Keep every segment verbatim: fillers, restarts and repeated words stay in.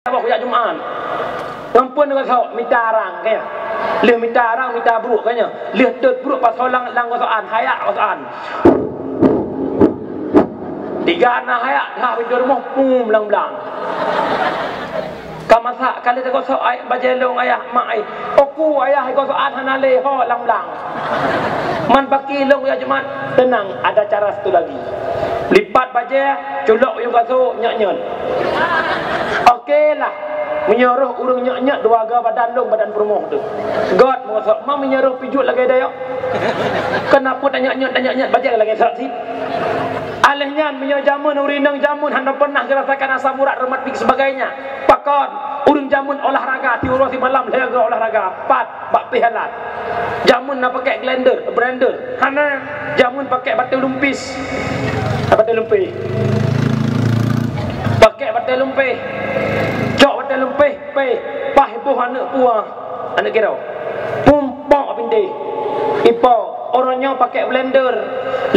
Saboh kujak Jumat. Ngon peue neugosok, mita arang, ka nyan. Lheueh mita arang, mita brôk, ka nyan. Lheueh teuet brôk, pasoe lam, lam gosokan, hayak gosokan. Tiga na hayak, dah pintoe rumoh, pum, blang-blang. Ka masak, ka lheueh teugosok, ai, bajèe lôn, ayah, mak, ai. Oku, ayah, gosokan hana lé, ho, blang-blang. Man paki lôn, ya Jumat, tenang, ada cara satu lagi. Lipat bajèe, culok u yup kasô, nyot-nyot. Oke lah. Meunyoe roh ureueng nyot-nyot dua ga badan lôn, badan peurumoh teuh. Göt meugosok, ma meunyoe roh pijuet lagèe dayok. Kenapa tanyot-nyot, tanyot-nyot bajèe lagèe surat sit? Alèh nyan, meunyoe jameun ureueng inong jameun hana pernah geurasakan asam urat, rematik sebagainya. Pakon, ureueng jameun olahraga, tiep uroe simalam lhèe ga olahraga. Pat, bak pih alat. Jameun na pakèk glender, blender. Hana, jameun pakèk batèe lumpis. Batèe lumpih. Pakèk batèe lumpih. Cok batèe lumpih, pih. Paih boh aneuk puah. Aneuk kiro. Pumpok bintéh. Ipo, uroe nyoe pakèk blender.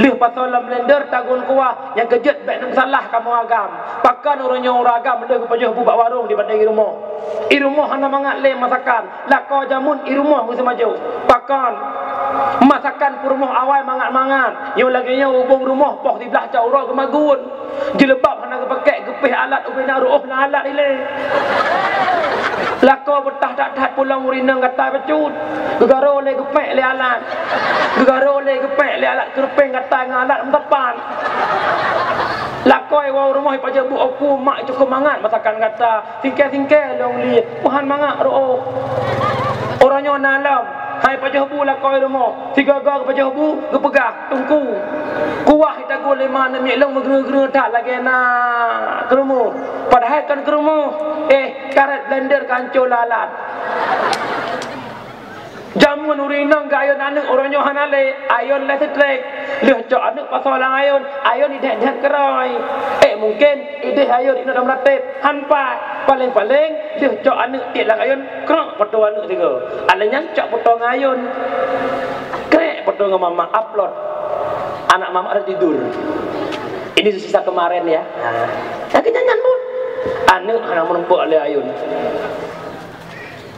Lheueh pasoe lam blender tagun kuah, nyang keujeuet bèk neuk salah kamoe agam. Pakon uroe nyoe ureueng agam lheueh geupajoh bu bak warong dibandéng i rumoh. I rumoh hana mangat lé masakan. Lakoe jameun i rumoh geuseumajoh. Pakon? Masakan peurumoh awai mangat-mangat. Nyoe lagèe nyoe ubông rumoh poh siblaih cot uroe geumagun. Jilbab hana geupakèk, geupéh alat ubé na reuôh lam alat ilèe. Lakoe beutah that-that pulang ureueng inong gatai bacut. Geugaro lé geupék lé alat. Geugaro lé geupék lé alat keureupeng gatai ngon alat meuteupang. Lakoe woe u rumoh ipajoh bu oku mak cukôp mangat masakan gata. Singkèe-singkèe lôn liet, meuhan mangat reuôh. Uroe nyoe na lom, hai pajoh bu lakoe rumoh, sigoe-goe geupajoh bu, geupeugah, "Teungku, kuah itagun lé ma aneuk miet lôn meugeureu-geureu that lagèe na keureumoh." Padahai kon keureumoh, eh, karét blender ka hanco lalat. Jameun ureueng inong geuayôn aneuk, uroe nyoe hana lé, ayôn listrik. Lheueh cok aneuk pasoe lam ayôn, ayôn idéh-déh keurôi. Eh, mungken idéh ayôn inong lam latép, han pat. Paléng-paléng lheueh cok aneuk tiek lam ayôn, krok poto aneuk sigoe. Alèh nyan cok poto ngon ayôn. Krek poto ngon mamak, upload. Anak mamak ada tidur. Ini sisa kemarin ya. Ha. Lagèe nyan, nyan pun. Aneuk hana meurumpok lé ayôn.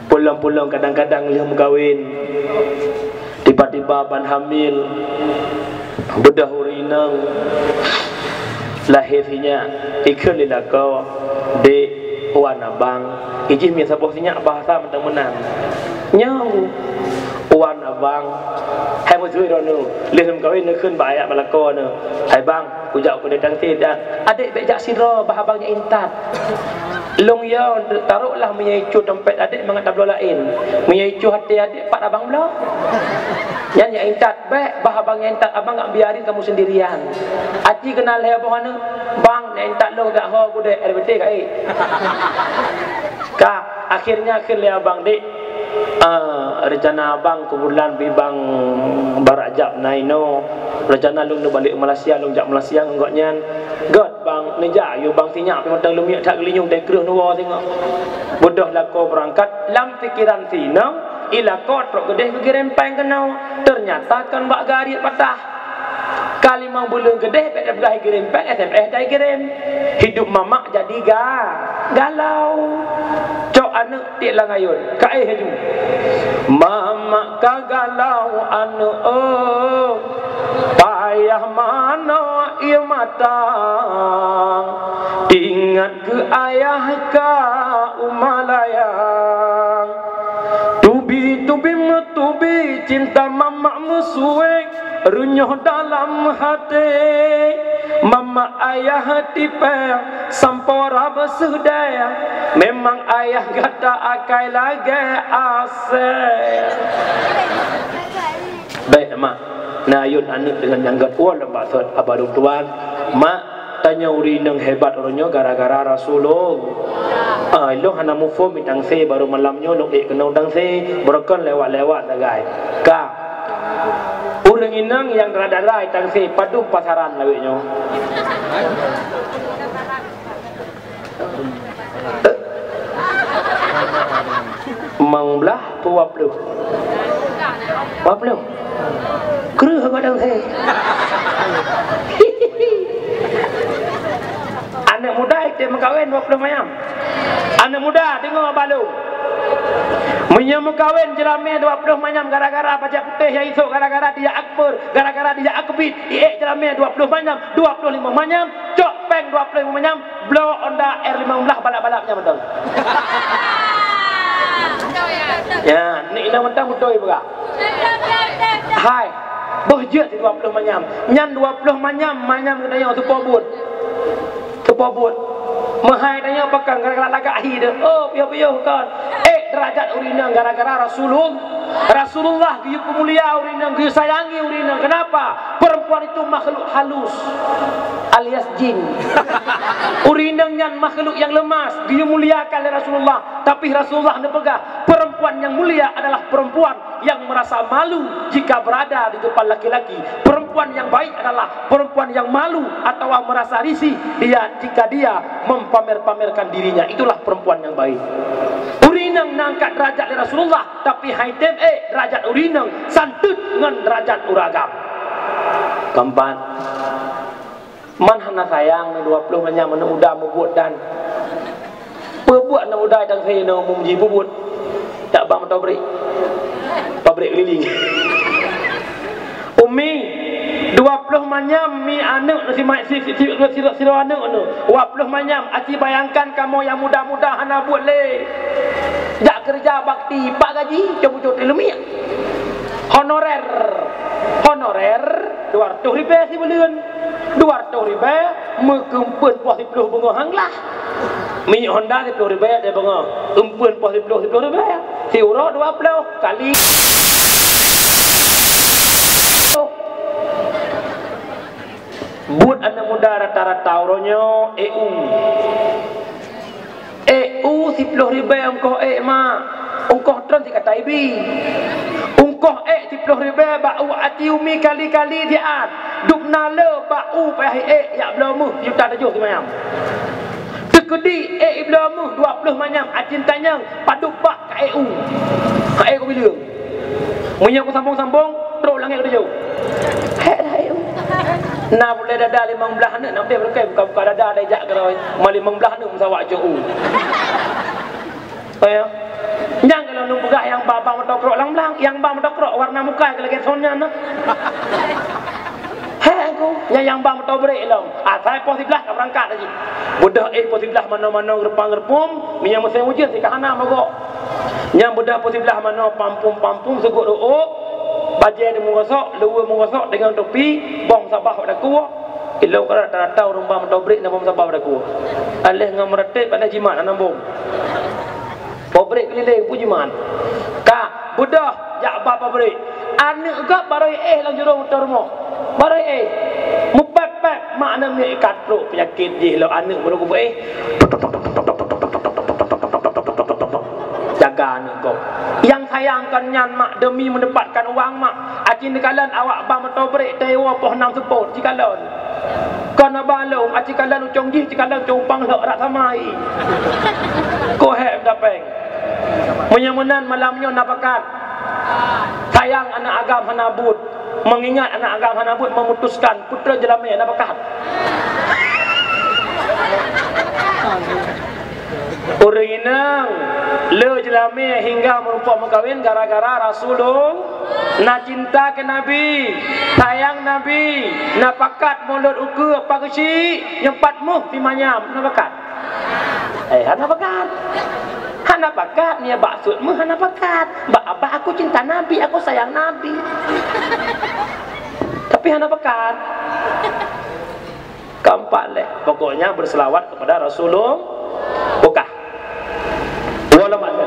Pulang-pulang kadang-kadang lheueh meukawen, tiba-tiba ban hamil, beudôh ureueng inong, lahé sinyak, ikheun lé lakoe, "Dek, wan abang." Ijih mie saboh sinyak bahasa mantong meunan. "Nyoe, wan abang." Hai meusui droeneuh, lheueh meukawen neukheun bak ayah bak lakoe neuh, "Hai bang, kujak u keudè tangse, dan adék bèk jak sidroe, bah abang nyang intat." Lôn yo, taroklah meunyoe icu dompet adék mangat tabloe laén. Meunyoe icu até adék, pat abang bloe? Nyan nyang intat, bèk bah abang nyang intat, abang gak biarin kamu sendirian. Aci keunan lhèe boh aneuk, bang, nyang intat lôn gak ho gudèe, R B T ka ék. Ka, akhirnya kheun lé abang, "Dek, ah, rencana abang keubeulan bi bang barak jab na inoe. Rencana lôn neubalek u Malaysia, lôn jak Malaysia ngon gobnyan." Göt bang, neujak yue bang sinyak pih mantong leumiek that geulinyueng teukreueh neuwoe singoh. Beudôh lakoe beurangkat, lam pikeran si inong, i lakoe trok keudeh geugirém péng keunoe. Teunyata kon bak gari patah. Ka limong buleuen keudeh bèk tapeugah igirém péng, S M S dak igirém. Hidup mamak jadi ga-, galau. Cok aneuk tiek lam ayôn, ka éh laju. Mamak ka galau aneuk, oh, payah manoe ié mata. Ingat keu ayah ka u Malaya. Tubi-tubi meutubi cinta mamak meusuwék. Reunyoh dalam haté, mamak ayah tipéh sampoe rab seudeh, memang ayah gata akai lagèe asèe. Bèk, mak, na ayôn aneuk deungon nyang gèt woe lom bak sot, haba lôn tuan. Mak, tanyoe ureueng inong hebat uroe nyoe gara-gara Rasulullah. Ah, ilôn hana muphom i tangse, baru malam nyoe lôn ék keunoe tangse, beurokon lewat-lewat sagai. Ka. Ureueng inong nyang dara-dara i tangse padum pasaran lawét nyoe. Limong blah dua ploh. Dua ploh. Kreueh bak tangse. Aneuk muda ite meukawen dua ploh mayam. Aneuk muda, deungoe bak lôn. Meunyoe meukawen jeulamé dua ploh manyam gara-gara bajèe putéh, nyang isôk gara-gara dijak akpeur, gara-gara dijak akbit, iék jeulamé dua ploh manyam, dua ploh limong manyam, cok péng dua ploh limong manyam, bloe Honda R lima belas balap-balap nyan mantong. Ya, ni inong mantong beutôi peugah. Hai, boh jeuet dua ploh manyam. Nyan dua ploh manyam, manyam geutanyoe seupôt buet. Seupôt buet. Meuhai tanyoe pakon gara-gara lagak hi deuh. Oh, piôh-piôh kon. Eh, derajat ureueng inong gara-gara Rasulul-, Rasulullah geuyue peumulia ureueng inong, geuyue sayangi ureueng inong. Kenapa? Perempuan itu makhluk halus alias jin. Ureueng inong nyan makhluk nyang leumas, geuyue muliakan lé Rasulullah. Tapi Rasulullah neupeugah, perempuan nyang mulia adalah perempuan yang merasa malu jika berada di depan laki-laki. Perempuan yang baik adalah perempuan yang malu atawa merasa risih dia jika dia mempamer-pamerkan dirinya. Itulah perempuan yang baik. Ureueng inong na angkat derajat lé Rasulullah, tapi hai tem ék derajat ureueng inong santeut ngon derajat ureueng agam. Keempat, man hana sayang ngon dua ploh manyam aneuk muda mubuet dan Peubuet aneuk muda nyang hei ngon umum jih peubuet. Jak ba moto brek. Pabrik keliling. Umi, dua ploh manyam mi aneuk si, si, si, si, sidroe aneuk nyoe. Dua ploh manyam, aci bayangkan kamoe nyang muda-muda hana buet lé. Jak keureuja bakti, pak gaji, cok bucok tileumiek. Honorer. Honorer dua ratus ribèe sibuleuen. Dua ratus ribèe meukeumpeuet poh siploh beungoh hanglah. Minyeuk Honda siploh ribèe deh beungoh. Eumpeuen poh siploh, siploh ribèe. Siuroe dua ploh kali. Buet aneuk muda rata-rata uroe nyoe E U. Ék u siploh ribèe ungkoh ék mak, ungkoh tron sikata ibi. Ungkoh ék siploh ribèe bak u aci umi kali-kali siat. Dubna le bak u payah ék jak bloe méuh sijuta tujoh simanyam. Teukeudi ék ibloe méuh dua ploh manyam aci tanyong padub bak ka ék u. Ka ék u bileueng. Meunyoe kusambong-sambong, trok langét keudeh jauh. Hék, hék. Na bulèe dada limong blaih aneuk, na bulèe buka-buka dada, dai jak keudroe. Ma limong blaih aneuk meusawak cok u. Oh, ya. Nyang kalau lôn peugah nyang ba, ba moto krok lang-lang, nyang ba moto krok warna muka lagèe son nyan na. Hék, aku. Nyang, nyang ba moto brek lom. Asai poh siblaih ka beurangkat lagi. Beudôh éh poh siblaih manoe-manoe, geureumpang-geureumpum, meunyoe musém ujeuen sih ka hana mogok. Nyang beudôh poh siblaih manoe pampum-pampum, seugot rôk-ôk, bajèe di meugosok, luweue meugosok deungon topi, bông sabah bak dakue. Ilôn ka rata-rata ureueng ba moto brek na bông sabah bak dakue. Aléh ngon meuratéb, aléh jimat hana bông. Pabrik keuliléng pun jimat. Ka, beudôh jak ba pabrik. Aneuk gob barô éh lam jurông moto rumoh. Barô éh. Meupép-pép mak aneuk miet ka trok peunyakét jih lom aneuk baru geuba éh. Jaga aneuk gob. Nyang sayang kon nyan mak demi meudapatkan uang mak. Aci neukalon awak ba moto brek teuwoe poh nam seupôt cikalon. Kon haba lôn, aci kalon ucong jih cikalon cumpang lhok rak samai. Ko hék dapéng. Meunyoe meunan malam nyoe na pakat. Sayang aneuk agam hana buet. Mengingat aneuk agam hana buet memutuskan putra jeulamé na pakat. Ureueng inong le jeulamé hingga meurumpok meukawen gara-gara Rasulullah. Na cinta keu Nabi, sayang Nabi, na pakat mulod ukeue apa geuchik, nyoe pat méuh simanyam, na pakat. Eh, hana pakat. Hana pakat, nia bak sut méuh hana pakat. Bak abah aku cinta Nabi, aku sayang Nabi. Tapi hana pakat. Keempat leh, pokoknya berselawat kepada Rasulullah. Bukan. Walau ada.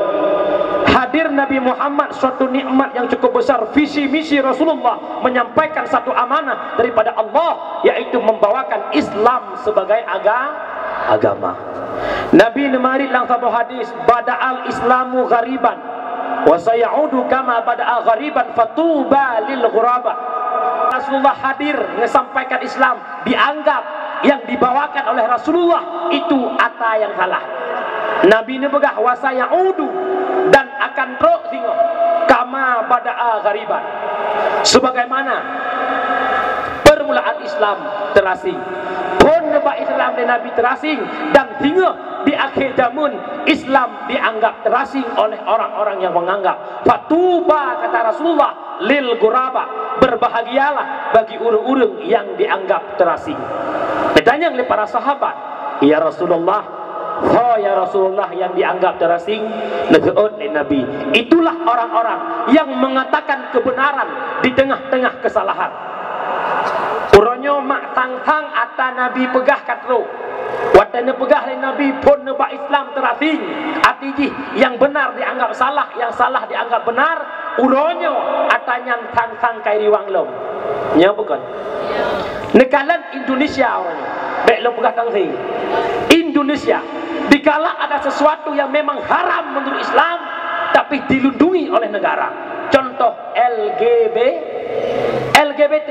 Hadir Nabi Muhammad suatu nikmat yang cukup besar, visi misi Rasulullah menyampaikan satu amanah daripada Allah, yaitu membawakan Islam sebagai aga-, agama. Nabi neumarit lam saboh hadis, "Bada'al Islamu ghariban, wa sayaudu kama bada'a ghariban, fatuba lil ghuraba." Rasulullah hadir menyampaikan Islam, dianggap yang dibawakan oleh Rasulullah itu ata yang salah. Nabi neupeugah, "Wa sayaudu," dan akan trok singoh, "kama bada'a ghariban." Sebagaimana per- Mulaan Islam teurasing. Phon neuba Islam lé Nabi teurasing, dan singoh di akhé jameun Islam dianggap teurasing oleh orang-orang yang menganggap. Fatuba, kata Rasulullah, lil ghuraba, berbahagialah bagi ureuëng-ureuëng yang dianggap teurasing. Geutanyong lé para sahabat, "Ya Rasulullah, soe ya Rasulullah yang dianggap teurasing?" Neuseuôt lé Nabi, "Itulah orang-orang yang mengatakan kebenaran di tengah-tengah kesalahan." Uroe nyoe mak sang-sang ata Nabi peugah ka trok. Watée neupeugah lé Nabi phon neuba Islam teurasing, arti jih nyang beunar dianggap salah, nyang salah dianggap beunar, uroe nyoe ata nyan sang-sang ka iriwang lom. Nyoe bukon? Neukalon Indonesia uroe nyoe. Bék lôn peugah tangsi. Indonesia, dikala ada sesuatu yang memang haram menurut Islam, tapi dilindungi oleh negara. Contoh, L G B, L G B T.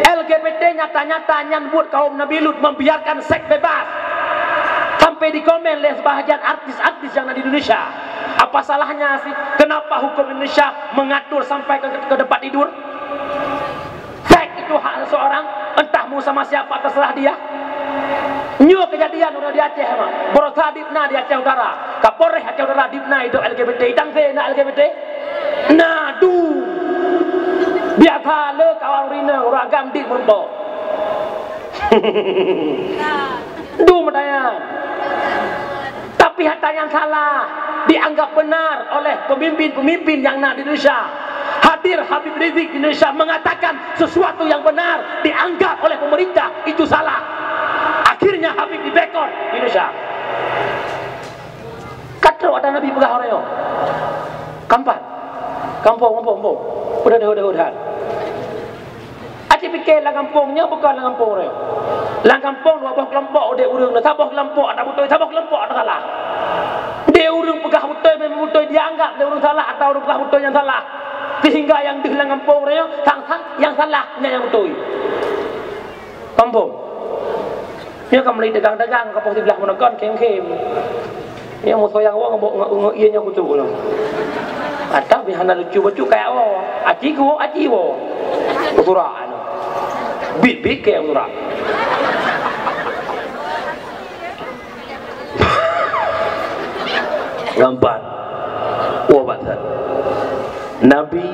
L G B T nyata-nyata nyan buet kaum Nabi Lut membiarkan seks bebas. Sampai dikomen lé sebahagian artis-artis yang ada di Indonesia. Apa salahnya sih? Kenapa hukum Indonesia mengatur sampai ke, ke tempat tidur? Seks itu hak seseorang, entah mau sama siapa, terserah dia. Nyoe kejadian uroe di Aceh, mak. Baroesa dibna di Aceh Utara. Kapolres Aceh Utara dibna itu L G B T. Itang se na L G B T? Na, du. Biasa le kawan ureuëng inong, ureuëng agam di meurumpok. Du meudayan. Tapi hata nyang salah dianggap benar oleh pemimpin-pemimpin yang na di Indonesia. Hadir Habib Rizik di Indonesia mengatakan sesuatu yang benar dianggap oleh pemerintah itu salah. Akhirnya Habib dibekot di Indonesia. Ka trok ata Nabi peugah uroe nyoe. Kampat. Kampung, kampung, kampung. Udah, udah, udah, udah. Aci pike lam gampông nyoe bukon lam gampông ureuëng. Lam gampông dua boh keulompok udeb ureuëng, saboh keulompok ata beutôi, saboh keulompok ata salah. Deh ureuëng peugah beutôi, memang beutôi dianggap deh ureuëng salah, atau ureuëng peugah beutôi nyang salah. Sehingga nyang deuh lam gampông ureuëng nyoe sang-sang nyang salah nyan nyang beutôi. Paham? Nyoe ka meulai dagang-dagang ka poh siblaih meunan kon khém-khém. Nyoe musoh nyang woe ngon, ngon, ngon ie nyoe kucok nyoe. Atau bih hana lucu bacut kayak woe. Aci ku, aci woe. Kusurak nyoe. Bit-bit keu kusurak. Ngampan. Woe bak that. Nabi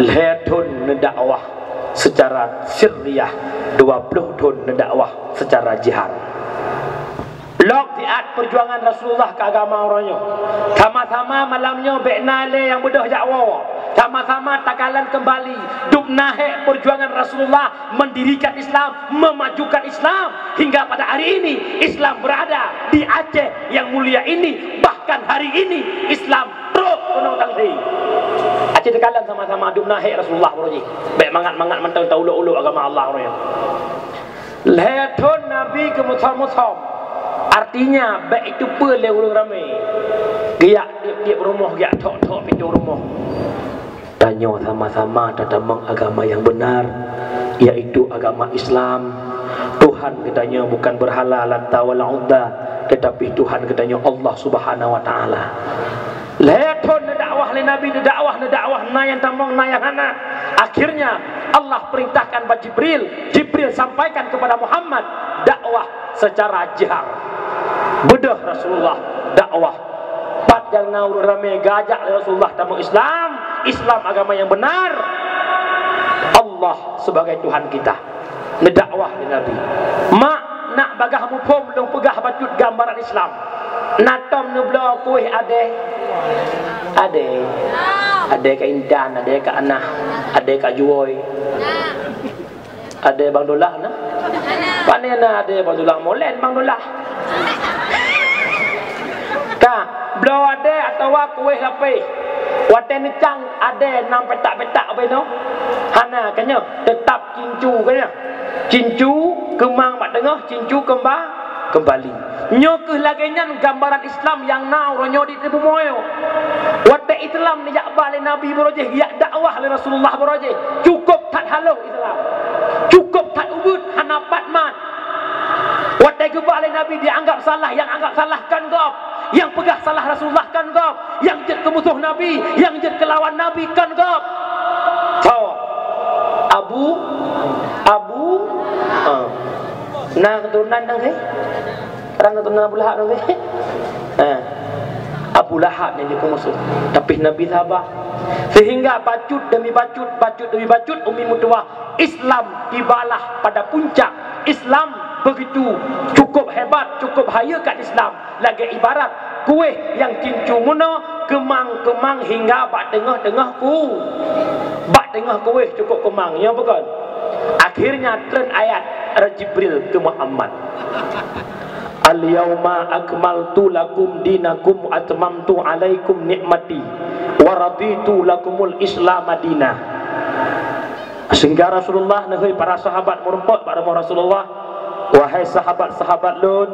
lhée thon neudakwah secara sirriyah, dua ploh thon neudakwah secara jihar. Lok siat perjuangan Rasulullah keu agama uroe nyoe. Sama-sama malam nyoe bék na lé nyang beudôh jak woe. Sama-sama takalon keumbali dubna hék perjuangan Rasulullah mendirikan Islam, memajukan Islam, hingga pada hari ini Islam berada di Aceh yang mulia ini. Bahkan hari ini Islam trok keunoe tangsi. Aci takalon sama-sama dubna hék Rasulullah uroe jih. Bék mangat-mangat mantong taulok-ulok agama Allah uroe nyoe. Lhée thon Nabi geumeusom-meusom. Artinya, bék jiteupeue lé ureuëng ramé. Geujak tieb-tieb rumoh, geujak thok-thok pintoe rumoh. Tanyoe sama-sama tatamong agama yang benar, yaitu agama Islam. Tuhan geutanyoe bukan berhala Lata wal Uzza, tetapi Tuhan geutanyoe Allah Subhanahu wa Taala. Lhée thon neudakwah lé Nabi, neudakwah, neudakwah, na nyang tamong, na nyang hana. Akhirnya Allah perintahkan bak Jibril, Jibril sampaikan kepada Muhammad dakwah secara jihar. Beudôh Rasulullah dakwah. Pat nyang na ureuëng ramé geujak lé Rasulullah tamong Islam, Islam agama yang benar. Allah sebagai Tuhan kita. Neudakwah lé Nabi. Mak, nak bagaih muphom lôn peugah bacut gambaran Islam. Na tom neubloe kueh adée? Adée. Adée ka intan, adée ka anah, adée ka juwoi. Adée Bang Dolah na? Pane na adée Bang Dolah? Molen Bang Dolah. Ka, bloe adée atawa kueh lapéh. Watée neucang adée nam petak-petak binoe. Hana, ka nyoe, teutap cincu, ka nyoe. Cincu keumang bak teungoh, cincu keumba-, keumbali. Nyoe kheueh lagée nyan gambaran Islam nyang na uroe nyoe di bumoe. Watée Islam neujak ba lé Nabi baroe jih, geujak dakwah lé Rasulullah baroe jih, cukôp that halôh Islam. Cukôp that ubeut, hana pat mat. Watée geuba lé Nabi dianggap salah, nyang anggap salah kon gob. Nyang peugah salah Rasulullah kon gob. Nyang jeuet keu musoh Nabi, nyang jeuet keu lawan Nabi kon gob. Soe? Abu Abu, ha. Na keturunan nyang seh? Kadang keturunan Abu Lahab nyang seh? Ha. Abu Lahab nyang jipeumaksud. Tapi Nabi sabar. Sehingga bacut demi bacut, bacut demi bacut, umi meutuwah, Islam tibalah pada puncak. Islam begitu cukup hebat, cukup hayeue kat Islam. Lagèe ibarat kueh nyang cincu meunoe, keumang-keumang hingga bak teungoh-teungoh ku-, bak teungoh kueh cukup keumang. Nyoe bukon? Akhirnya treun ayat Jibril keu Muhammad. "Al-yauma akmaltu lakum dinakum wa atmamtu alaikum ni'mati wa raditu lakumul Islama dina." Sehingga Rasulullah neuhôi para sahabat meurumpok bak rumoh Rasulullah, "Wahai sahabat-sahabat lôn,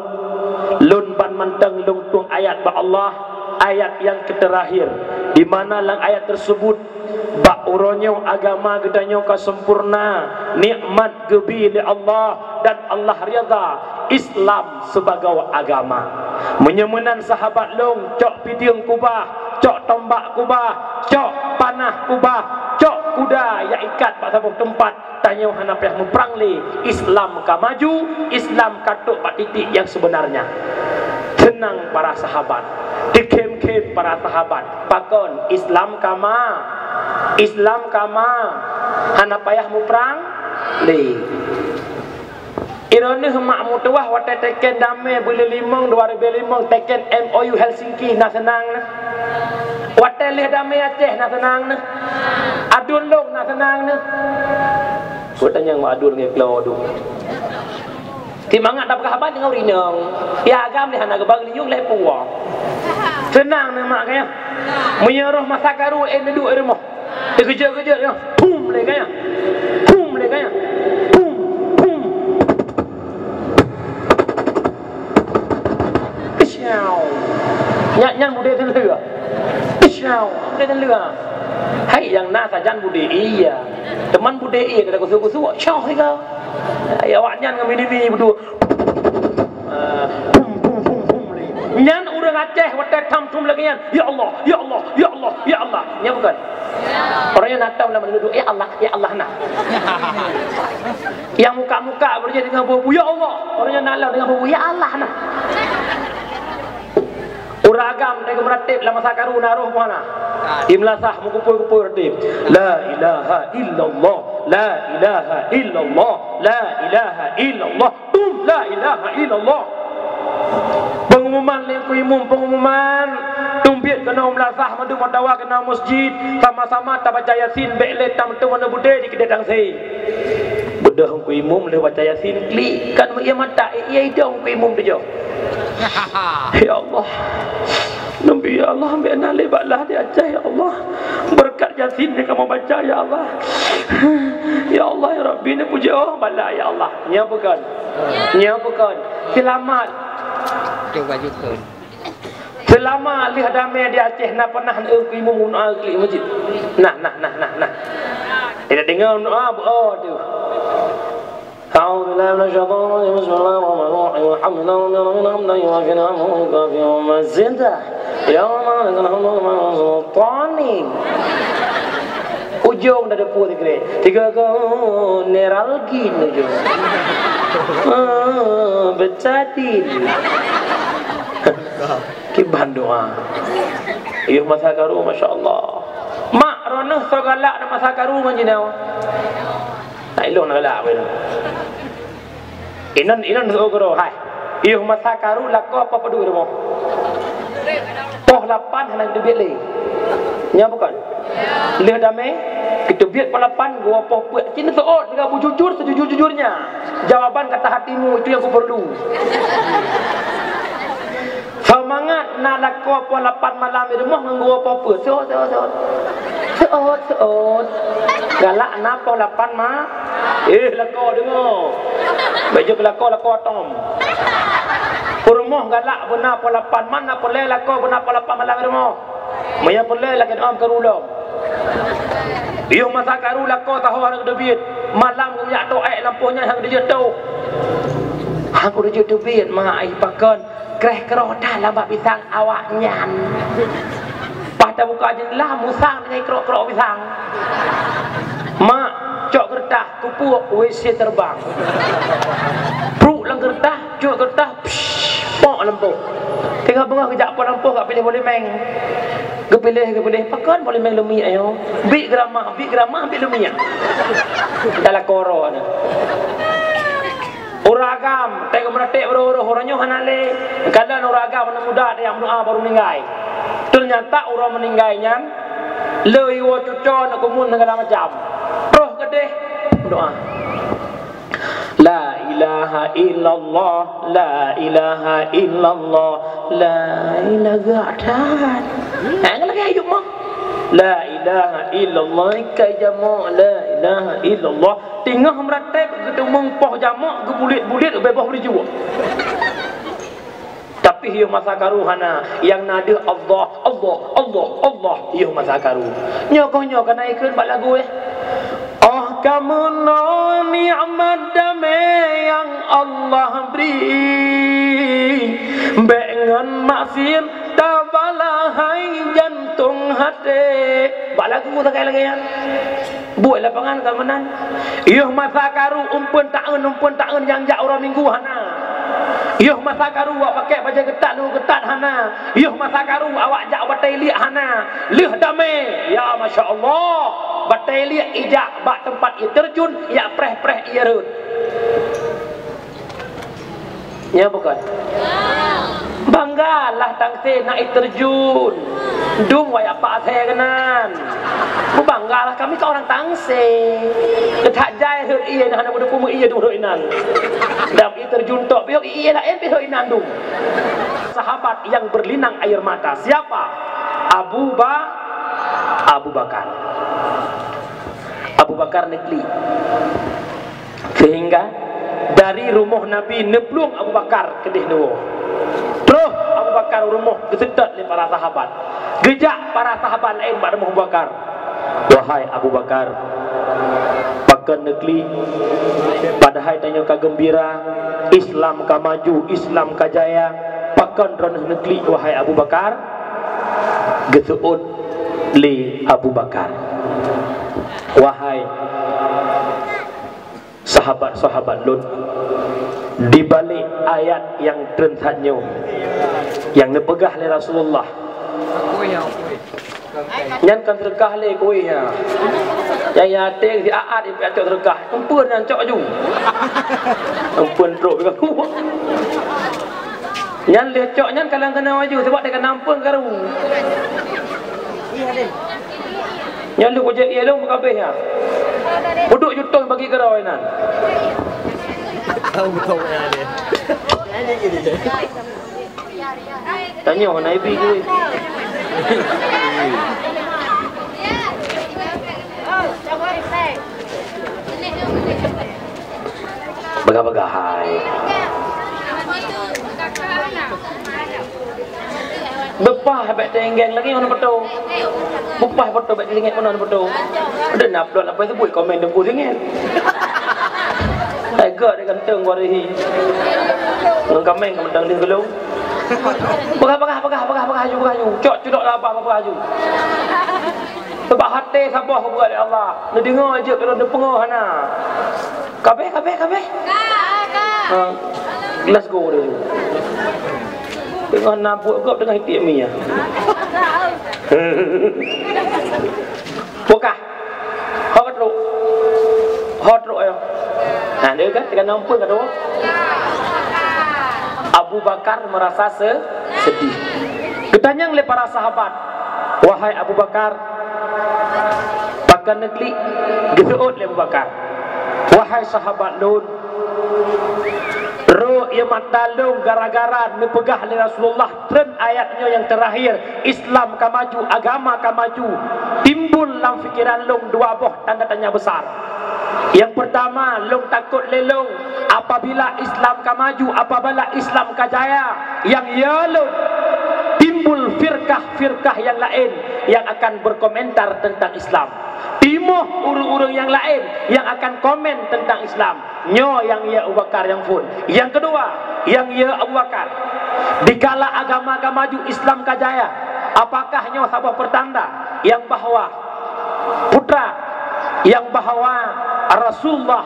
lôn ban mantong lôn tueng ayat bak Allah, ayat nyang keuterakhir, di mana lam ayat tersebut, bak uroe nyoe agama geutanyoe ka sempurna, nikmat geubi lé Allah, dan Allah ridha Islam sibagoe agama. Meunyoe meunan sahabat lôn, cok pideung kubah, cok tombak kubah, cok panah kubah, cok kuda nyang ikat bak saboh teumpat, tanyoe hana payah muprang lé. Islam ka maju, Islam ka trok bak titik nyang sebenarnya." Seunang para sahabat, teukhém-khém para sahabat. Pakon? Islam ka ma-, Islam ka ma-, hana payah muprang lé. Droeneuh mak meutuwah watèe teken damé buleuen limong dua ribèe limong, teken M O U Helsinki, na seunang neuh? Watèe lheueh damé Aceh, na seunang neuh? Aduen lôn, na seunang neuh? Peue tanyong mak aduen ngon klo dum. Ti mangat tapeugah haba deungon ureueng inong. Ya agam lé hana geuba geulinyueng lé puwoe. Seunang neuh mak kayah. Meunyoe roh masa karu, eh, neuduek di rumoh. Teukeujot-keujot nyoe, pum lé gaya. Pum lé gaya. Pum, pum. Peusiau. Nyan, nyan budé teulheueh. Peusiau. Budé teulheueh. Hai nyang na sajan budé ie. Teuma budé ie kada kusuk-kusuk, syok siga. Ai awaknyan ngon mini-mini beudua. Ah, pum, pum, pum, pum lé. Nyan ureueng Aceh watèe tham-tham lagèe nyan, "Ya Allah, ya Allah, ya Allah, ya Allah." Nyan bukon? Ureueng nyan na tom lam dudoe, "Ya Allah, ya Allah," na. Nyang muka-muka beureujeut deungon bu-bu, "Ya Allah." Ureueng nyan na lom deungon bu-bu, "Ya Allah," na. Ureueng agam lagèe meuratéb lam masa karu na roh muhana. Imeulasah meukupeue-kupeue ratéb. La ilaha illallah, la ilaha illallah, la ilaha illallah. Tum, la ilaha illallah. Pengumuman lé Teungku Imum, pengumuman. Tum biet keunoe meulasah, mandum meudawa keunoe meuseujid, sama-sama tabaca Yasin, bèk lé tam teuh meunan budé di keudéh tangse. Beudôh Teungku Imum lheueh baca Yasin, klik, kan meuié mata, ié idong Teungku Imum tujoh. Ya Allah. Nabi, ya Allah, bèk na lé bala di Aceh, ya Allah. Beureukat Yasin nyang kamoe baca, ya Allah. Ya Allah, ya Rabbi, neupujoe bala, ya Allah. Nyoe bukon? Nyoe bukon? Seulamat. Cuba jukon. Seulama lheueh damé di Aceh na peunah neueu Teungku Imum meudoa klik meuseujid? Nah, nah, nah, nah, nah. Tidak dengar meudoa, beu, oh, tu. أعوذ بالله من الشيطان الرجيم. بسم الله الرحمن الرحيم. الحمد لله رب العالمين. حمدا يوافي نعمه ويكافئ مزيده. يا ربنا لك الحمد كما ينبغي لجلال وجهك وسلطانك. Ujong dah depan tiga. Tiga kau neuralgin ujong. Ah, becatin. Kiban doa. Yuh masa karu, masya Allah. Mak, ronoh soe galak na masa karu ngon jinoe. Nah, ilong na galak beuh. Inan, inan seuôt keudroe, hai. Yoh masa karu lakoe poh padum rumoh. Poh lapan hana geuteubiet lé. Nyan bukon? Lheueh damé, geuteubiet poh lapan, geuwoe poh peuet. Cit seuôt, lagèe beujujur seujujur-jujurnya. Jawaban kata hatimu itu yang kuperlu. Seumangat na lakoe poh lapan malam di rumoh ngon geuwoe poh peuet. Seuôt, seuôt, seuôt. Seuôt, seuôt. Galak na poh lapan ma-, eh, lakoe deungoe. Bèk jeuet keu lakoe, lakoe atom. Peurumoh galak beuna poh lapan, man na peureulèe lakoe beuna poh lapan malam di rumoh. Meunyo peureulèe lagèe nyan karu lom. Yoh masa karu lakoe saho hana geuteubiet. Malam geujak toh èk lampôh nyan hana geuteubiet toh. Hana geuteubiet ma ai pakon. Kreh-kroh that lam bak pisang awaknyan. Paih tabuka jeundela, musang deungon krok-krok pisang. Mak, cok keu Tah, kupuek, W C terbang. Pruk lam keureutah, cut keureutah, psh, pok lampôh. Teungoh beungoh geujak po lampôh, ka piléh boh limeng. Geupiléh, geupiléh, pakon boh limeng leumiek nyoe? Biek geuramah, biek geuramah, biek leumiek. Dalam koro na. Ureueng agam, teuka meuratéb roh-roh, uroe nyoe hana lé. Kadang ureueng agam aneuk muda ada nyang meudoa baru meninggai. Teunyata uroe meninggai nyan, le iwoe cuco, neuk kumun, segala macam. Troh keudeh, doa. La ilaha illallah, la ilaha illallah, la ilaha, gak that. Hang lagèe ayeuem mah. La ilaha illallah, kai jamak, la ilaha illallah. Teungoh meuratéb, geuteumeung poh jamak, geubulet-bulet, ubé boh beurijuk. Tapi yoh masa karu hana, nyang na deuh Allah, Allah, Allah, Allah, yoh masa karu. Nyoe keuh nyoe ka na ikheun bak lagu, eh. Oh, kamoe nyoe nikmat damé nyang Allah bri, bék ngon maksiet tabalah hai jantong até. Bak lagu sagai lagèe nyan. Buet lapangan ka meunan. Yoh masa karu, umpeuen taeun, umpeuen taeun nyang jak uroe Minggu hana. Yoh masa karu, awak pakai bajèe keutat, luweue keutat hana. Yoh masa karu, awak jak batèe liek hana. Lheueh damé, ya masya Allah, batèe liek ijak bak teumpat ie terjun, jak preh-preh ie rhot. Nyo bukon? Banggalah Tangse na air terjun. Dum wayah Pak Asèe keunan. Beubanggalah kami keu orang Tangse. Teutak jai rhot ie, nah, hana beudeuh peue ie dum rhot inan. Dan air terjun tok pih rhot ie laén pih rhot inan dum. Sahabat yang berlinang air mata. Siapa? Abu Ba-, Abu Bakar. Abu Bakar neuklik. Sehingga dari rumoh Nabi neuplueng Abu Bakar keudeh neuwoe. Troh Abu Bakar u rumoh geuseutôt lé para sahabat. Geujak para sahabat laén bak rumoh Abu Bakar. "Wahai Abu Bakar, pakon neuklik? Padahai tanyoe ka geumbira, Islam ka maju, Islam ka jaya. Pakon droeneuh neuklik, wahai Abu Bakar?" Geuseuôt lé Abu Bakar, "Wahai sahabat-sahabat lôn, di balek ayat nyang treun that nyoe nyang neupeugah lé Rasulullah, nyan kon seudeukah lé kueh nyan. Nyang yatim siat-at ipeucok seudeukah, eumpeuen nyang cok ju. Eumpeuen trok." Nyan lheueh cok nyan kalang keunoe aju, sabab teuka na eumpeuen karu. Nyan lheueh kujak ie lôn meukabeh nyan. Peuduek jutong bagi keudroe nan. Tanyoe na ibi jih. Bagah-bagah hai. Beupah bèk teuinggeng lagèe ngon peuto. Beupah peuto bèk teuinggeng ngon peuto. Ada na upload apa sebut komen dengku singit. Hai gak dia ganteng gua rehi. Ngon komen ka mantong deh gelung. Bagah, bagah, bagah, bagah, bagah aju, bagah aju. Cok cudok labah, bagah aju. Sabab até saboh geupeugah lé Allah. Neudeungoe jeuet, kalau neupeungoh hana. Kabeh, kabeh, kabeh. Ha. Let's go dulu. Teungoh na buet gob teungoh itiek mi nyan. Bukah. Ho ka trok. Ho trok nyoe. Ha, dia kan teungoh na eumpeuen ka trok. Abu Bakar merasa se-, sedih. Geutanyong lé para sahabat, "Wahai Abu Bakar, pakon neuklik?" Geuseuôt lé Abu Bakar, "Wahai sahabat lôn, rhot ie mata lôn gara-gara neupeugah lé Rasulullah treun ayat nyoe nyang teurakhir, Islam ka maju, agama ka maju. Timbul lam pikeran lôn dua boh tanda tanya besar. Nyang peurtama, lôn takot lé lôn apabila Islam ka maju, apabila Islam ka jaya, nyang ya lôn timbul firkah-firkah nyang laén nyang akan berkomentar teuntang Islam. Timoh ureuëng-ureuëng nyang laén nyang akan komen teuntang Islam." Nyoe nyang ya Abu Bakar nyang phon. Nyang keudua, nyang ya Abu Bakar, dikala agama ka maju, Islam ka jaya, apakah nyoe saboh peurtanda nyang bahwa putra Nyang bahwa Rasulullah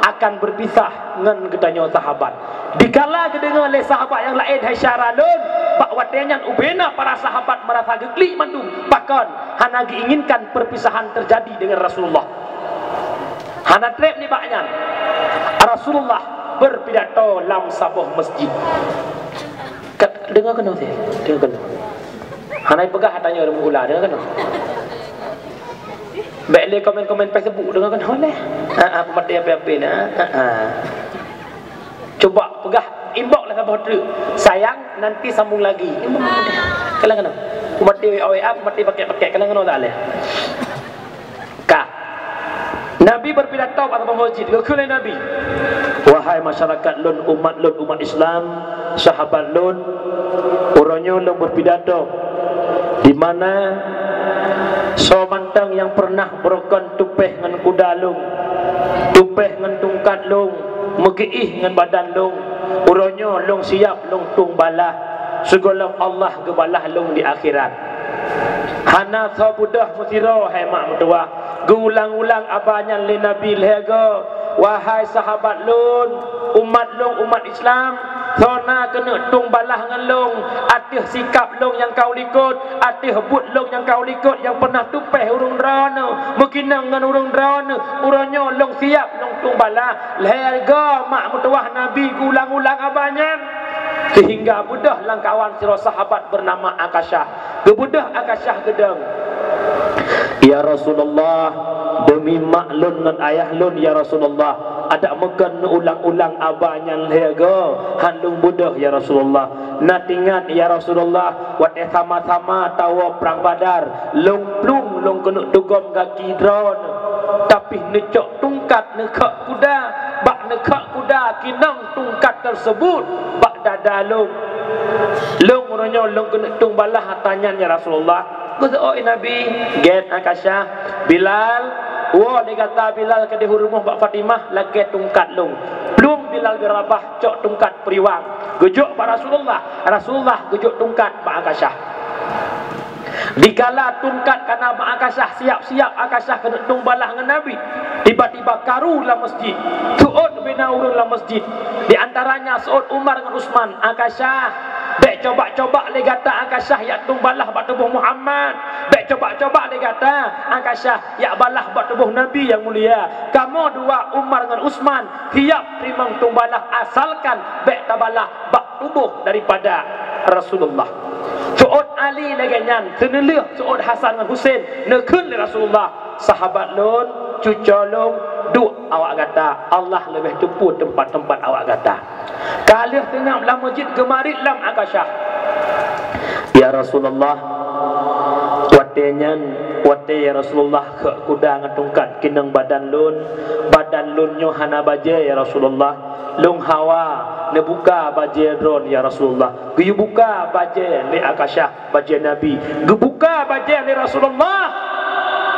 akan berpisah ngon geutanyoe sahabat. Dikala geudeungoe lé sahabat nyang laén hai syedara lôn, bak watée nyan ubena para sahabat merasa geuklik mandum, pakon hana geuinginkan perpisahan terjadi dengan Rasulullah. Hana treb nibak nyan, Rasulullah berpidato lam saboh masjid. Ka, deungoe keunoe, deungoe keunoe. Hana peugah tanyoe rumoh ula, deungoe keunoe. Bék lé komen-komen Facebook deungon keunoe lé. Ha, ha, peumaté api-api na. Ha, ha. Cuba peugah, inbox lah saboh treuk. Sayang, nanti sambung lagi. Inbox. Kalon keunoe. Peumaté W A, W A, peumaté paket-paket. Kalon keunoe tak lé. Ka. Nabi berpidato bak saboh masjid. Geukheun lé Nabi, "Wahai masyarakat lôn, umat lôn, umat Islam, sahabat lôn, uroe nyoe lôn berpidato di mana soe mantong nyang pernah beurukon tupéh ngon kuda lôn, tupéh ngon tungkat lôn, meugiih ngon badan lôn, uroe nyoe lôn siap lôn tueng balaih, sigohlom Allah geubalah lôn di akhirat." Hana soe beudôh meusidroe, hai mak meutuwah. Geuulang-ulang aba nyan lé Nabi lhée goe, "Wahai sahabat lôn, umat lôn, umat Islam, soe na keuneuk tueng balaih ngon lôn ateueh sikab lôn nyang ka u likot, ateueh buet lôn nyang ka u likot nyang pernah tupéh ureuëng droeneuh, meukinong ngon ureuëng droeneuh, uroe nyoe lôn siab lôn tueng balaih." Lhée goe mak meutuwah Nabi geuulang-ulang aba nyan, sehingga beudôh lam kawan sidroe sahabat bernama Akasyah. Geubeudôh Akasyah geudong, "Ya Rasulullah, demi mak lôn ngon ayah lôn, ya Rasulullah, adak meukon neuulang-ulang aba nyan lhée goe, han lôn beudôh, ya Rasulullah. Na teuingat, ya Rasulullah, watée sama-sama tawoe prang Badar, lôn plueng lôn keuneuk tugom gaki droeneuh, tapi neucok tungkat neukhok kuda, bak neukhok kuda kinong tungkat tersebut bak dada lôn. Lôn uroe nyoe lôn keuneuk tueng balaih ata nyan, ya Rasulullah." Geuseuôt Nabi, "Gét Akasyah, Bilal, woe lé gata Bilal keudeh u rumoh bak Fatimah, lakée tungkat lôn." Plueng Bilal bin Rabah cok tungkat peuriwang, geujok bak Rasulullah. Rasulullah geujok tungkat bak Akasyah. Dikala tungkat ka na bak Akasyah, siap-siap Akasyah keuneuk tueng balaih ngon Nabi, tiba-tiba karu lam masjid. Seuôt bina ureuëng lam masjid. Di antaranya seuôt Umar ngon Utsman, "Akasyah, bék coba-coba lé gata Akasyah jak tueng balaih bak tuboh Muhammad. Bék coba-coba lé gata Akasyah jak balaih bak tuboh Nabi nyang mulia. Kamoe dua, Umar ngon Utsman, siap teurimong tueng balaih asalkan bék tabalaih bak tuboh daripada Rasulullah." Seuôt Ali lagée nyan, seuneulheueh seuôt Hasan ngon Husein, neukheun lé Rasulullah, "Sahabat lôn, cuco lôn, duek awak gata, Allah leubeh teupeu teumpat-teumpat awak gata." Ka lheueh seungab lam masjid geumarit lom Akasyah. "Ya Rasulullah, watée nyan, watée ya Rasulullah khok kuda ngon tungkat kinong badan lôn, badan lôn nyoe hana bajée ya Rasulullah. Lôn hawa neubuka bajée droen ya Rasulullah." Geuyue buka bajée lé Akasyah, bajée Nabi. Geubuka bajée lé Rasulullah.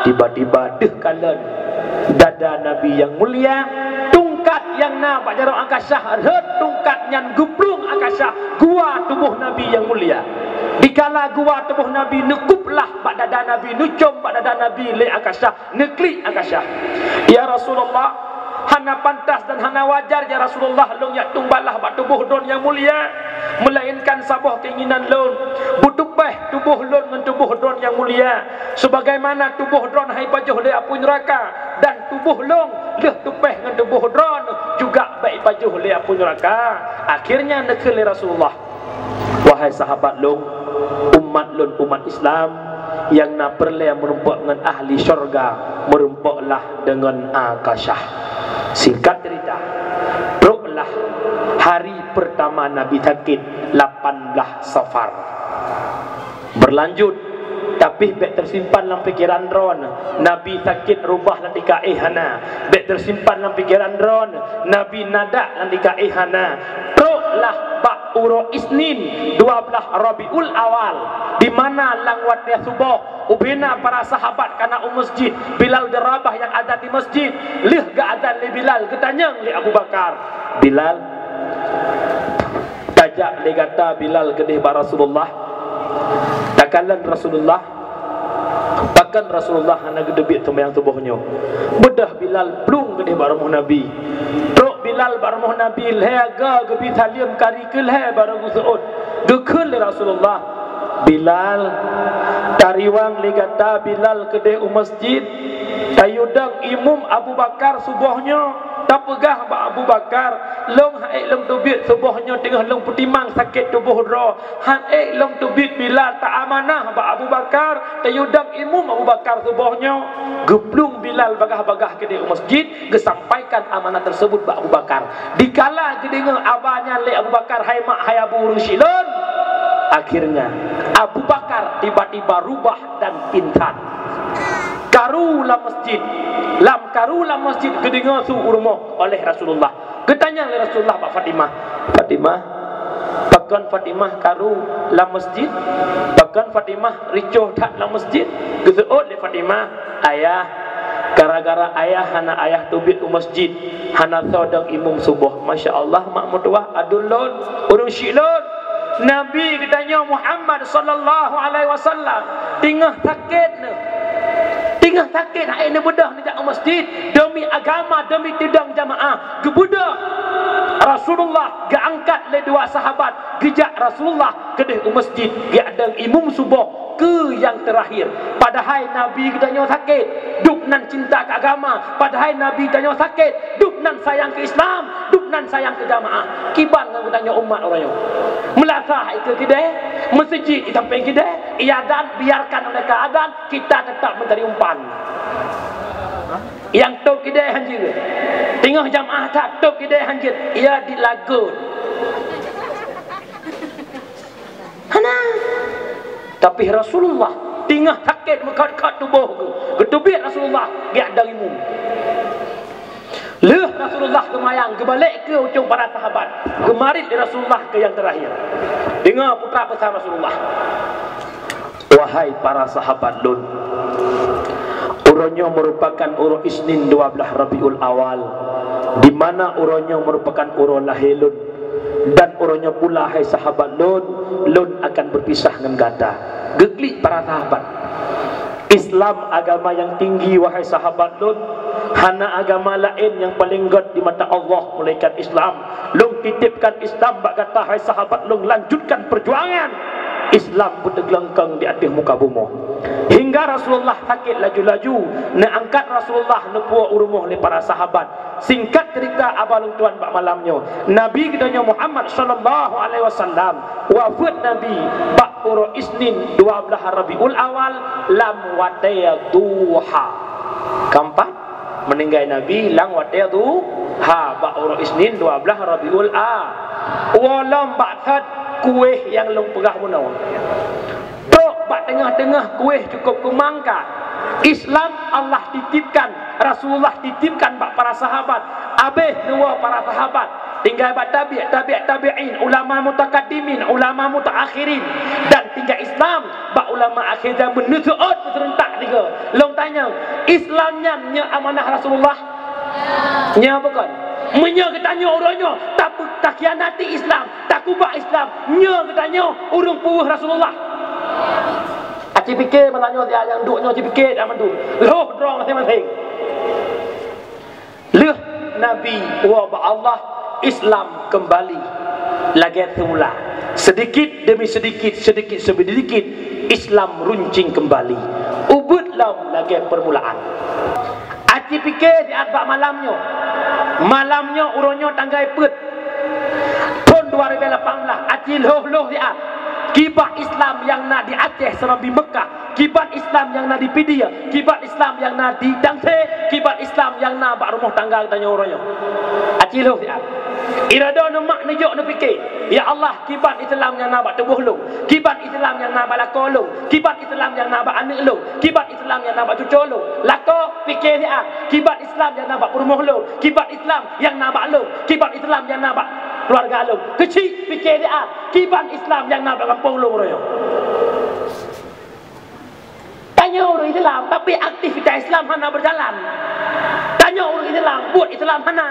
Tiba-tiba deuh kalon dada Nabi nyang mulia, tungkat nyang na bak jaroe Akasyah rhot tungkat nyan geuplueng Akasyah geuwa tuboh Nabi nyang mulia. Dikala geuwa tuboh Nabi, neukublah bak dada Nabi, neucom bak dada Nabi lé Akasyah. Neuklik Akasyah, "Ya Rasulullah, hana pantas dan hana wajar ya Rasulullah lôn jak tueng balaih bak tuboh droen nyang mulia, meulainkan saboh keinginan lôn, beutupéh tuboh lôn ngon tuboh droen nyang mulia, sebagaimana tuboh droen han jipajoh lé apui neuraka, dan tuboh lôn lheueh tupéh ngon tuboh droen juga bék jipajoh lé apui neuraka." Akhirnya neukheun lé Rasulullah, "Wahai sahabat lôn, umat lôn, umat Islam, nyang na peureulée meurumpok ngon ahli syurga, meurumpoklah deungon Akasyah." Singkat cerita, troklah hari pertama Nabi sakét, lapan blah Safar. Berlanjut, tapi bék teusimpan lam pikeran droen, Nabi sakét rubah lam tika éh hana. Bék teusimpan lam pikeran droen, Nabi nadak lam tika éh hana. Troklah bak uroe Isnin, dua blah Rabiul Awal, di mana lam watée suboh, ubena para sahabat ka na u masjid, Bilal bin Rabah nyang azan di masjid. Lheueh geuazan lé Bilal, geutanyong lé Abu Bakar, "Bilal, tajak lé gata Bilal keudeh bak Rasulullah, takalon Rasulullah, Pakon Rasulullah hana geuteubiet seumayang suboh nyoe? Beudôh Bilal plueng keudeh bak rumoh Nabi. Trok Bilal bak rumoh Nabi, lhèe go geubi saleuem, kali keulhèe barô geuseuôt. Geukheun lé Rasulullah, "Bilal, tariwang lé gata Bilal keudeh u masjid. Tayue dong imum Abu Bakar suboh nyoe. Tapeugah bak Abu Bakar, 'Lôn han ék lôn teubiet suboh nyoe teungoh lôn peutimang sakét tuboh droe. Han ék lôn teubiet Bilal, ta amanah bak Abu Bakar, tayue dong imum Abu Bakar suboh nyoe.'" Geuplueng Bilal bagaih-bagaih keudeh u masjid, geusampaikan amanah tersebut bak Abu Bakar. Dikala geudeungoe haba nyan lé Abu Bakar, hai mak, hai abu, ureueng syiek lôn, akhirnya Abu Bakar tiba-tiba rubah dan pingsan. Karu lam masjid, lam karu lam masjid geudeungoe su u rumoh oleh Rasulullah. Geutanyong lé Rasulullah bak Fatimah, "Fatimah, pakon Fatimah karu lam masjid? Pakon Fatimah ricoh that lam masjid?" Geuseuôt lé Fatimah, "Ayah, gara-gara ayah hana ayah teubiet u masjid, hana soe dong imum suboh." "Masya Allah, mak meutuwah, aduen lôn, ureueng syiek lôn. Nabi geutanyoe Muhammad sallallahu alaihi wasallam teungoh sakét nyoe. Teungoh sakét, han ék neubeudôh neujak u masjid. Demi agama, demi teudong jamaah, geubeudôh Rasulullah, geuangkat lé dua sahabat, geujak Rasulullah keudeh u masjid, geujak dong imum suboh keu nyang teurakhir. Padahai Nabi geutanyoe sakét, dub nan cinta keu agama. Padahai Nabi tanyoe sakét, dub nan sayang keu Islam, dub nan sayang keu jamaah. Kiban ngon geutanyoe umat uroe nyoe? Meulasah ikeue keudè, meuseujid di sampéng keudè, ia dan biarkan mereka azan, kita tetap mencari umpan." Nyang tôp keudè hanjeuet. Teungoh jamaah that tôp keudè hanjeuet, ia dilagot. Hana. Tapi Rasulullah teungoh sakét meukat-kat tuboh geuh, geuteubiet Rasulullah geujak dong imum. Lheueh Rasulullah seumayang, geubalek keu ujong para sahabat, geumarit lé Rasulullah keu nyang teurakhir. Deungoe peue peusan Rasulullah. "Wahai para sahabat lôn, uroe nyoe meurupakan uroe Isnin dua blaih Rabiul Awal, di mana uroe nyoe meurupakan uroe lahé lôn. Dan uroe nyoe pula, hai sahabat lôn, lôn akan beupisah ngon gata." Geuklik para sahabat. "Islam agama nyang tinggi, wahai sahabat lôn. Hana agama laén nyang paleng gét di mata Allah meulaénkan Islam. Lôn titipkan Islam bak gata, hai sahabat lôn, lanjutkan peujuangan Islam beuteuglengkeng di ateueh muka bumoe." Hingga Rasulullah sakét laju-laju, neuangkat Rasulullah neupuwoe u rumoh lé para sahabat. Singkat cerita, haba lôn tuan bak malam nyoe, Nabi geutanyoe Muhammad sallallahu alaihi wasallam wafeuet Nabi bak uroe Isnin dua blaih Rabiul Awal lam watée duha. Keempat, meuninggai Nabi lam watée duha bak uroe Isnin dua blaih Rabiul A. Woe lom bak that kueh nyang lôn peugah bunoe. Trok bak teungoh-teungoh kueh cukôp keumangka. Islam Allah titipkan, Rasulullah titipkan bak para sahabat. Abéh neuwoe para sahabat, tinggai bak tabi', tabi' tabi'in, ulama mutakaddimin, ulama mutaakhirin, dan tinggai Islam bak ulama akhé zaman, neuseuôt beuseurentak tiga. Lôn tanyong, Islam nyan nyoe amanah Rasulullah? Nyoe bukon? Meunyoe geutanyoe uroe nyoe tapeu-, takhianati Islam, takubah Islam, nyoe geutanyoe ureuëng peue Rasulullah? Aci pike malam nyoe, siat nyang duek nyoe, aci pike dak mandum. Lhôh droe maséng-maséng. Lheueh Nabi woe bak Allah, Islam keumbali lagée seumula. Seudikit demi seudikit, seudikit demi seudikit, Islam runcing keumbali. Ubeuet lom lagée peurmulaan. Aci pike siat bak malam nyoe. Malam nyoe uroe nyoe tanggai peuet. Thon dua ribèe lapan blah, aci lhôh-lhôh siat. Kiban Islam nyang na di Aceh, Serambi, Meukah, kiban Islam nyang na di Pidie, kiban Islam nyang na di Tangse, kiban Islam nyang na bak rumoh tangga geutanyoe uroe nyoe. Aci lhôh siat. Iroe droeneuh mak neujok neupike, "Ya Allah, kiban Islam nyang na bak tuboh lôn, kiban Islam nyang na bak lakoe lôn, kiban Islam nyang na bak aneuëk lôn, kiban Islam nyang na bak cucoe lôn." Lakoe pike siat, "Kiban Islam nyang na bak peurumoh lôn, kiban Islam nyang na bak lôn, kiban Islam nyang na bak keuluwarga lôn." Keuchik pike siat, "Kiban Islam nyang na bak gampông lôn uroe nyoe." Tanyoe ureuëng Islam, tapi aktivitas Islam hana berjalan. Tanyoe ureuëng Islam, buet Islam hana.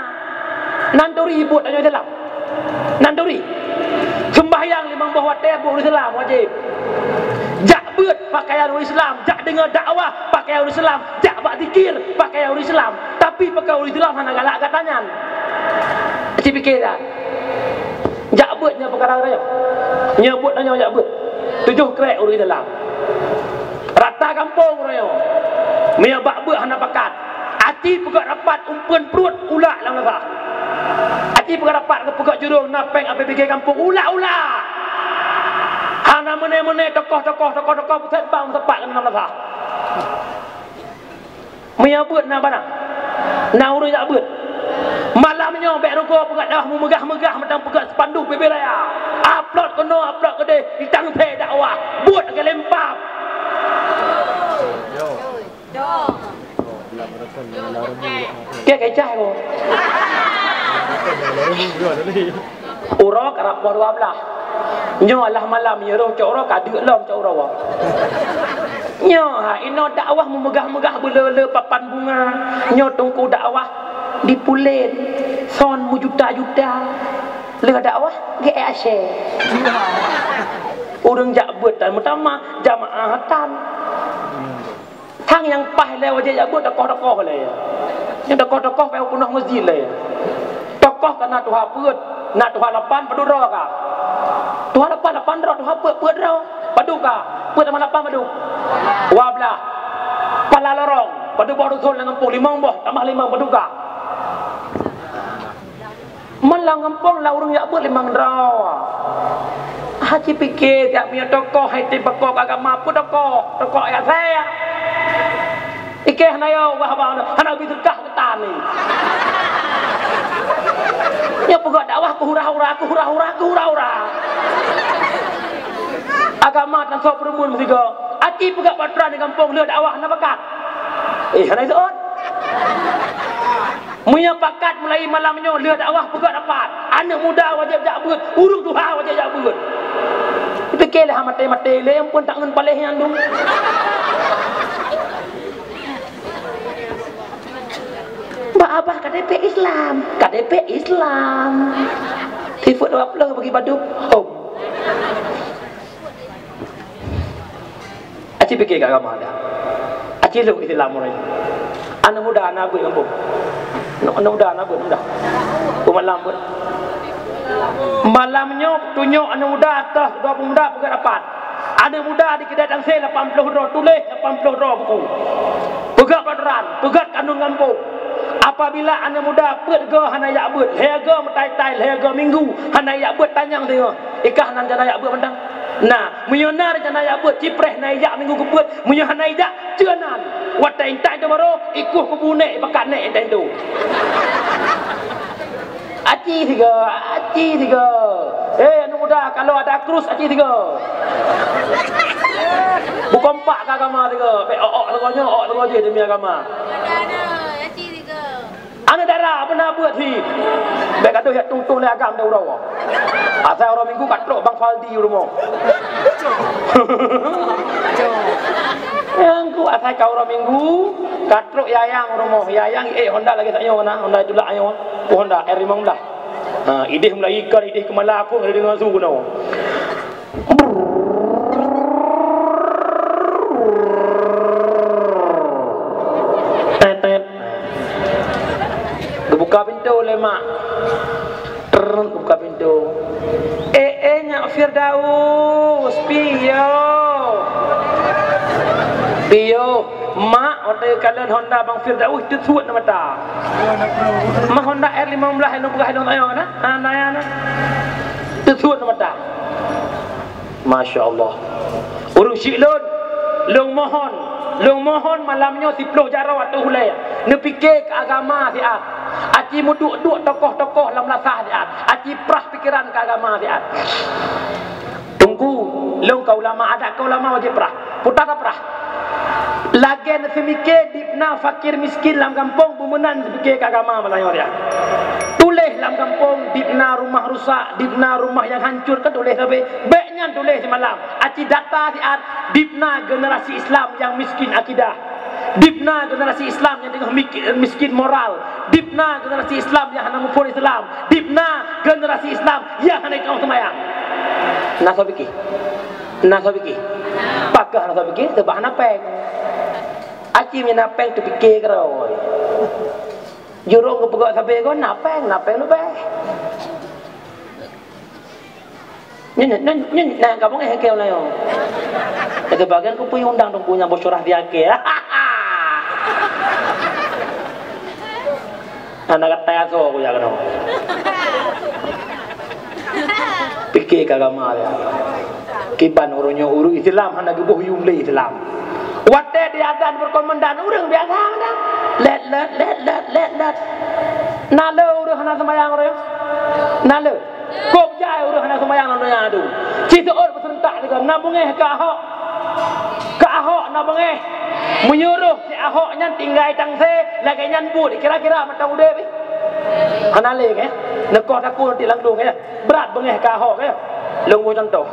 Nan turi buet tanyoe Islam. Nan turi. Sembahyang limong boh watée buet ureuëng Islam wajéb. Jak beuet pakaian ureuëng Islam, jak deungoe dakwah pakaian ureuëng Islam, jak bak zikir pakaian ureuëng Islam. Tapi pakaian ureuëng Islam hana galak gata nyan. Cit pikée dah. Jak beuet nyoe peukara raya. Nyoe buet tanyoe jak beuet. Tujoh krek ureuëng dalam. Rata gampông raya. Meunyoe bak beuet hana pakat. Aci peugah rapat umpeuen pruet ulak lam lasa. Aci peugah rapat keu peugah jurông na péng A P B G gampông ulak-ulak. Hana meuné-meuné tokoh-tokoh, tokoh-tokoh pusat bang meusapat keu lam lasa. Meunyoe beuet na barang, na ureuëng jak beuet. Malam nyoe bék rugoe peugah dakwah meumeugah-meugah mantong peugah spanduk bibir raya. Upload keunoe, upload keudeh, ditangse dakwah. Buet lagée lempam. Kek kecah ko. Uroe karab poh dua belas. Nyoe alah malam nyoe roh cok uroe ka deuk lom cok uroe. Nyoe ha inoe dakwah meumeugah-meugah beule-le papan bunga. Nyoe teungku dakwah dipulen son meujuta-juta. Leuh dakwah geuék asée. Ureuëng jak beuet tan meutamah jamaah tan. Sang nyang paih lé wajéb jak beuet tokoh-tokoh lé. Nyang tokoh-tokoh payah peunoh masjid lé. Tokoh ka na tuha peuet, na tuha lapan padub droe ka. Tuha lapan, lapan droe, tuha peuet, peuet droe. Padub ka. Peuet tamah lapan padub. Dua belas. Pala lorong. Padub boh dusun lam gampông limong boh, tamah limong padub ka. Malam gampông lam ureuëng jak beuet limong droe. Aci pikée tiep meunyoe tokoh hai tem pakok agama peue tokoh, tokoh ayat saya. Ikeh hana yo wah bang hana bi teuka keutan ni. Nyoe peugah dakwah keu hura-hura, keu hura-hura, keu hura-hura. Agama tan soe peureumeun meusigoe. Aci peugah patron di gampông lheueh dakwah hana bakat. Eh hana iseuôt. Meunyoe pakat mulai malam nyoe lheueh dakwah peugah rapat. Aneuëk muda wajéb jak beuet, ureuëng tuha wajéb jak beuet. Pike lé ha maté-maté lé pun tak ngon paléh nyan dum. Bak abah K T P Islam, K T P Islam. Sifeuet dua ploh bagi padub. Hom. Aci pike keu agama dah. Aci lôn Islam mulai. Aneuëk muda na beuet gampông. Aneuëk muda na beuet muda. Peumalam beuet. Malam nyoe tunyok aneuëk muda ateueh dua ploh muda peugah rapat. Aneuëk muda di keudai Tangse lapan ploh droe tuléh lapan ploh droe buku. Peugah peraturan, peugah kanun gampông. Apabila aneuëk muda peuet goe hana jak beuet, lhée goe meutai-tai, lhée goe minggu hana jak beuet tanyong singoh. Ikah nan jana jak beuet mantong. Nah, meunyoe na rencana jak beuet, cipreh na ijak minggu keupeuet, meunyoe hana ijak, cue nan. Watée intat itu baru, ikuh kubu nek, bakat nek intat itu. Aci siga, aci siga. Eh, aneuk muda, kalau ada krus, aci siga. Bukompak ke agama siga. Bek ok-ok siga nyoe, ok siga jih demi agama. Aneuk dara beuna beuet hi. Bèk gadoh jak tueng-tueng lé agam dan uroe. Asai uroe Minggu ka trok Bang Faldi u rumoh. Nyang ku asai ka uroe Minggu ka trok Yayang u rumoh. Yayang ék Honda lagèe sak nyoe na, Honda tulak nyoe. Honda R lima belas. Ha, idéh mulai ikan, idéh keumala pun ada dengar su keunoe. Tetet. Geubuka pintoe lé mak. Trrrr, buka pintoe. Eh, eh, Nyak Firdaus, piyo? Piyo? Mak, watèe kalon Honda Bang Firdaus, teusuet na mata. Mak Honda R lima belas, lôn peugah lôn ayo na. Ha, na ya na. Teusuet na mata. Masya Allah. Ureueng syik lôn, lôn mohon, lôn mohon malam nyoe siplôh jaroe ateueh ulèe. Neupike keu agama siat. Aci meuduek-duek tokoh-tokoh lam lasah siat. Aci prah pikeran keu agama siat. Teungku, lôn ka ulama, adak ka ulama wajéb prah. Puta ka prah. Lagèe neuseumike dipna fakir miskin lam gampông, beumeunan seumike keu agama malam nyoe siat. Tuléh lam gampông dipna rumah rusak, dipna rumah nyang hancur, kan tuléh sabe. Bèk nyan tuléh simalam. Aci data siat, dipna generasi Islam nyang miskin akidah. Dipna generasi Islam nyang teungoh mik-, miskin moral. Dipna generasi Islam nyang hana muphom Islam. Dipna generasi Islam nyang hana jiteu'oh seumayang. Na soe pike? Na soe pike? Pak Hana tapike, seubab hana péng. Aci meunyo na péng tapike keudroe. Jurông geupeugah sabe kon, na péng, na péng leubeh. Nyan, nyan, nyan, nyan, kamoe eh, keu layoe. Lagèe bagian kupeue undang Teungku nyang boh syurah di akhé. Hana gata asoe kujak keunoe. Pike keu agama ya. Kiban ureueng nyoe ureueng Islam hana geuboh yum lé Islam. Watèe di azan berkumandang ureueng biasa mantong. Let, let, let, let, let, let. Na le ureueng hana seumayang ureueng? Na le. Kôb jai ureueng hana seumayang lam donya tu. Ci seuôt beuseurentak sigoe, na beungéh keu Ahok. Keu Ahok na beungéh. Meunyoe roh si Ahok nyan tinggai Tangse, lagèe nyan buet, kira-kira mantong udép. Hana lé, eh? Neukoh takue nanti lam dong, eh? Brat beungéh keu Ahok, eh? Lôn boh cuntoh.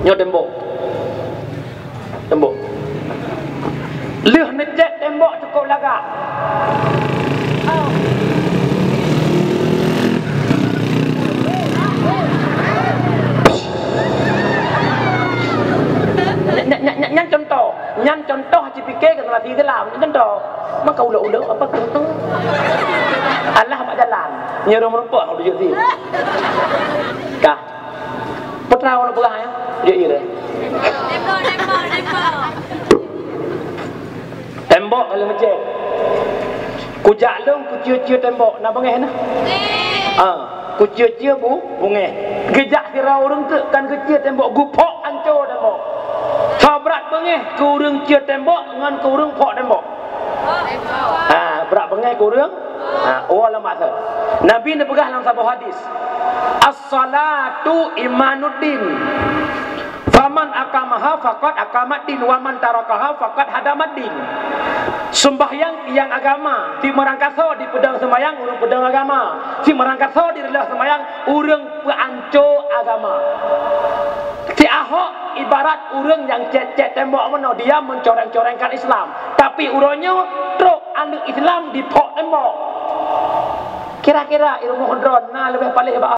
Nyoe tembok. Tembok. Lheueh neucét tembok cukôp lagak. Nyan, nyan, nyan, nyan contoh. Nyan contoh cipike generasi Islam. Nyan contoh. Maka ulok-ulok apa tu? Allah bak jalan. Nyuruh merumpok, aku tuju sini. Kah. Peue teuma ulôn peugah, ya? Ya, iya deh. Tembok, tembok, tembok. Tembok ka lheueh meucét. Kujak lôn kucie-cie tembok, na beungéh na? Ah, kucie-cie bu, beungéh. Geujak sidroe ureueng teuk kan geucie tembok, geuphok anco tembok. Soe brat beungéh keu ureueng cie tembok ngon keu ureueng phok tembok? Ah, brat beungéh keu ureueng? Ah, oh, lam maksud. Nabi neupeugah lam saboh hadis, "As-salatu imaduddin. Faman aqamaha faqad aqamaddin, wa man tarakaha faqad hadamaddin." Seumbahyang nyang agama, si meurangkasoe dipeudong seumbahyang, ureueng peudong agama. Si meurangkasoe direuloh seumbahyang, ureueng peuanco agama. Si Ahok ibarat ureueng nyang cét-cét tembok meunoe, dia mencoreng-corengkan Islam. Tapi uroe nyoe trok aneuk Islam diphok tembok. Kira-kira i rumoh droen na leubeh paléh bak